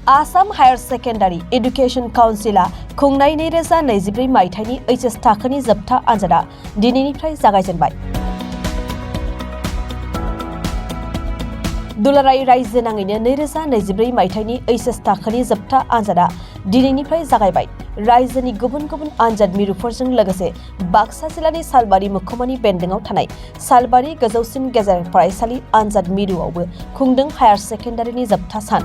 Assam higher secondary education काउन्सिलआ खुंनाय 2024 मायथाइनि HS थाखोनि जोबथा आनजादा दिनैनिफ्राय जागायजेनबाय। दुलाराय रायजो नाङैनो 2024 मायथाइनि एचएस थाखोनि जोबथा आनजादा दिनैनिफ्राय जागायबाय। रायजोनि गुबुन गुबुन आनजाद मिरुफोरजों लोगोसे बाक्सा जिल्लानि सालबारि मुखुमानि बेन्दोङाव थानाय सालबारि गोजौसिन गेजेर फरायसालि आनजाद मिरुआवबो खुंदों हायर सेकेन्डारिनि जोबथा सान।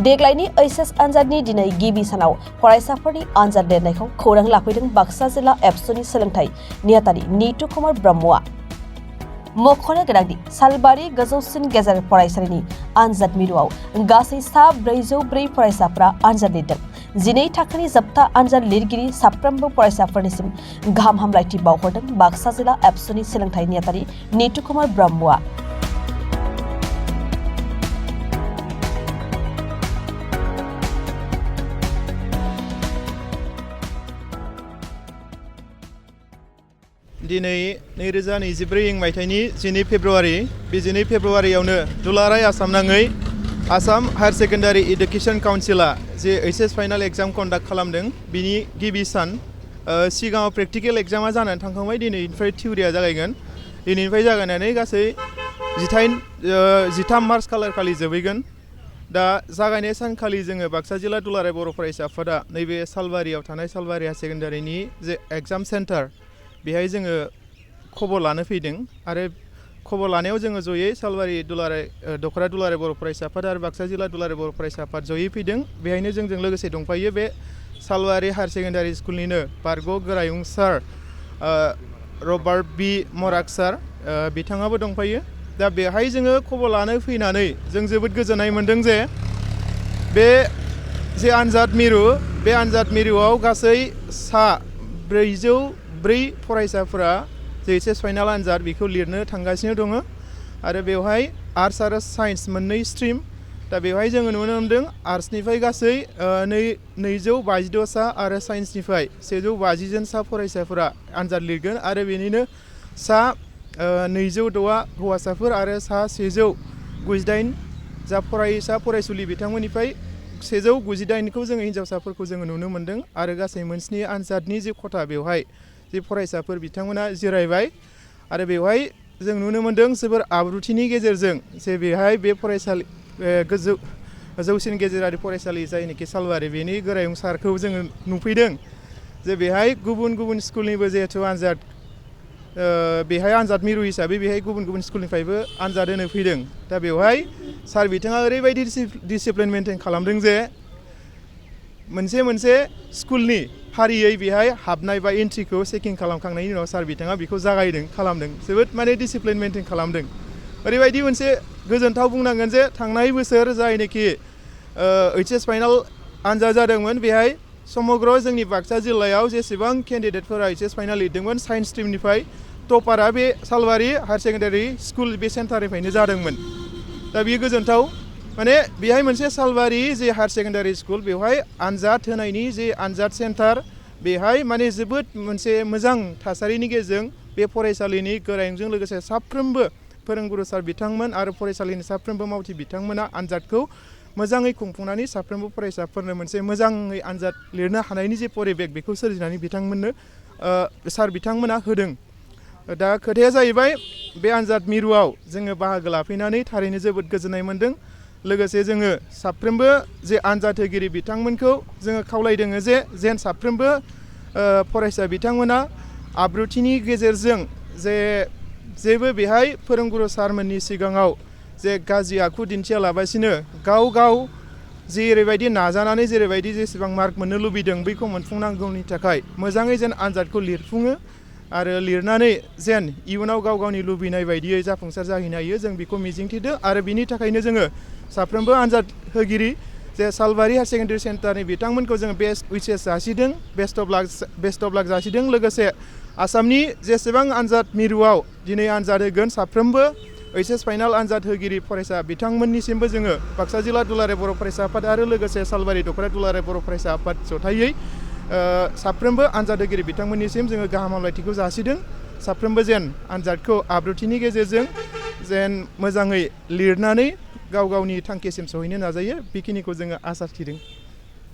देग्लायनि एचएस आनजादनि दिनै गिबि सानाव फरायसाफोरनि आनजाद लिरनायखौ खौरां लाफैदों बाक्सा जिल्ला एबसुनि सोलोंथाइ नेहाथारि नीतु कुमार ब्रह्मआ। मख'नो गोनांदि सालबारि गोजौसिन गेजेर फरायसालिनि आनजाद मिरुआव गासै 404 फरायसाफोरा आनजाद लिरदों। 12 थाखोनि जोबथा आनजाद लिरगिरि साफ्रोमबो फरायसाफोरनिसिम गाहाम हामलायथि बावहरदों बाक्सा जिल्ला एबसुनि सोलोंथाइ नेहाथारि नीतु कुमार ब्रह्मआ। दिनै 2024 मायथाइनि 12 फेब्रुवारि बे 12 फेब्रुवारियावनो दुलाराय आसाम नाङै आसाम हायर सेकेन्डारि एडुकेशन काउन्सिलआ जे एचएस फाइनाल एग्जाम कन्डाक्ट खालामदों बिनि गिबि सान। सिगाङाव प्रेक्टिकेल एग्जामा जानानै थांखांबाय, दिनैनिफ्राय थिउरिया जागायगोन। दिनैनिफ्राय जागायनानै गासै 13 मार्च खालि जोबहैगोन। दा जागायनाय सानखालि जोङो बाक्सा जिल्ला दुलाराय बर' फरायसा आफादा नैबे सालबारियाव थानाय सालबारि हायर सेकेन्डारिनि जे एग्जाम सेन्टार बेहाय जोङो खबर लानो फैदों आरो खबर लानायाव जोङो जयै सालबारि दखरा दुलाराय बर' फरायसा आफाद आरो बाक्सा जिल्ला दुलाराय बर' फरायसा आफाद जयै फैदों। बेहायनो जोंजों लोगोसे दंफायो बे सालबारि हायर सेकेन्डारि स्कुलनिनो बारग' गोरायुं सार रबार्ट बि मराक सार बिथाङाबो दंफायो। दा बेहाय जोङो खबर लानो फैनानै जों जोबोद गोजोननाय मोन्दों जे बे जे आनजाद मिरु बे आनजाद मिरुआव गासै 404 फरायसाफोरा जे एचएस फाइनाल आनजाद बेखौ लिरनो थांगासिनो दङ आरो बेवहाय आर्ट्स आरो साइन्स मोननै स्ट्रिम। दा बेवहाय जोङो नुनो मोनदों आर्ट्सनिफ्राय गासै 252 सा आरो साइन्सनिफ्राय 150 जन सा फरायसाफोरा आनजाद लिरगोन आरो बेनिनो 206 हौवासाफोर आरो 198 जा फरायसुलि बिथांमोननिफ्राय 198खौ जोङो हिन्जावसाफोरखौ जोङो नुनो मोनदों आरो गासै मोनस्नि आनजादनि जे खथा बेवहाय जे फरायसाफोर बिथांमोना जिरायबाय आरो बेवहाय जों नुनो मोनदों जोबोर आब्रुथिनि गेजेरजों जे बेहाय बे फरायसालि गोजौसिन गेजेरारि फरायसालि जायनोखि सालबारि बेनि गोरायुं सारखौ जोङो नुफैदों जे बेहाय गुबुन गुबुन स्कुलनिबो जिहेथु आनजाद बेहाय आनजाद मिरु हिसाबै बेहाय गुबुन गुबुन स्कुलनिफ्रायबो आनजाद होनो फैदों। दा बेवहाय सार बिथाङा ओरैबायदि डिसिप्लिन मेनटेन खालामदों जे मोनसे स्कुलनि फारियै बेहाय हाबनाय बा एन्ट्रिखौ चेकिं खालामखांनायनि उनाव सार बिथाङा बेखौ खालामदों। जोबोद डिसिप्लिन मेनटेन खालामदों। ओरैबायदि मोनसे गोजोनथाव बुंनांगोन जे थांनाय बोसोर जायनोखि एचएस फाइनाल आनजाद जादोंमोन बेहाय समग्र जोंनि बाक्सा जिल्लायाव जेसेबां केन्डिडेटफोरा एचएस फाइनाल लिरदोंमोन साइन्स स्ट्रिमनिफ्राय टपारा बे सालबारि हायर सेकेन्डारि स्कुल बे सेन्टारनिफ्रायनो जादोंमोन। दा बेयो गोजोनथाव बेहाय मोनसे सालबारि जे हायर सेकेन्डारि स्कुल बेवहाय आनजाद होनायनि जे आनजाद सेन्टार बेहाय जोबोद मोनसे मोजां थासारिनि गेजेरजों बे फरायसालिनि गोरायुंजों लोगोसे साफ्रोमबो फोरोंगुरु सार बिथांमोन आरो फरायसालिनि साफ्रोमबो मावथि बिथांमोना आनजादखौ मोजाङै खुंफुंनानै साफ्रोमबो फरायसाफोरनो मोनसे मोजाङै आनजाद लिरनो हानायनि जे परिबेक बेखौ सोरजिनानै सार बिथांमोना होदों। दा खोथाया जाहैबाय बे आनजाद मिरुआव जोङो बाहागो लाफैनानै थारैनो जोबोद गोजोननाय मोन्दों। लोगोसे जोङो साफ्रोमबो जे आनजाद होगिरि बिथांमोनखौ जोङो खावलायदों जे साफ्रोमबो फरायसा बिथांमोना आब्रुथिनि गेजेरजों जेबो बेहाय फोरोंगुरु सारमोननि सिगाङाव जे गाज्रि आखु दिन्थियालाबासिनो गाव जेरैबायदि नाजानानै जेरैबायदि जेसेबां मार्क मोननो लुबैदों बैखौ मोनफुंनांगौनि थाखाय मोजाङै आनजादखौ लिरफुङो आरो लिरनानै इयुनाव गावनि लुबैनाय बायदियै जाफुंसार जाहैनो हायो जों बेखौ मिजिंथिदों आरो बिनि थाखायनो जोङो साफ्रोमबो आनजाद होगिरि जे सालबारि हायर सेकेन्डारि सेन्टारनि बिथांमोनखौ जोङो बेस्ट उइचेस जासिदों, बेस्ट अफ लाक जासिदों। लोगोसे आसामनि जेसेबां आनजाद मिरुआव दिनै आनजाद होगोन साफ्रोमबो एचएस फाइनाल आनजाद होगिरि फरायसा बिथांमोननिसिमबो जोङो बाक्सा जिल्ला दुलाराय बर' फरायसा आफाद आरो लोगोसे सालबारि दखरा दुलाराय बर' फरायसा आफाद जथायै साफ्रोमबो आनजाद होगिरि बिथांमोननिसिम जोङो गाहाम हामलायथिखौ जासिदों। साफ्रोमबो आनजादखौ आब्रुथिनि गेजेरजों मोजाङै लिरनानै गाव गावनि थांखिसिम सहैनो नाजायो बेखिनिखौ जोङो आसा थिदों।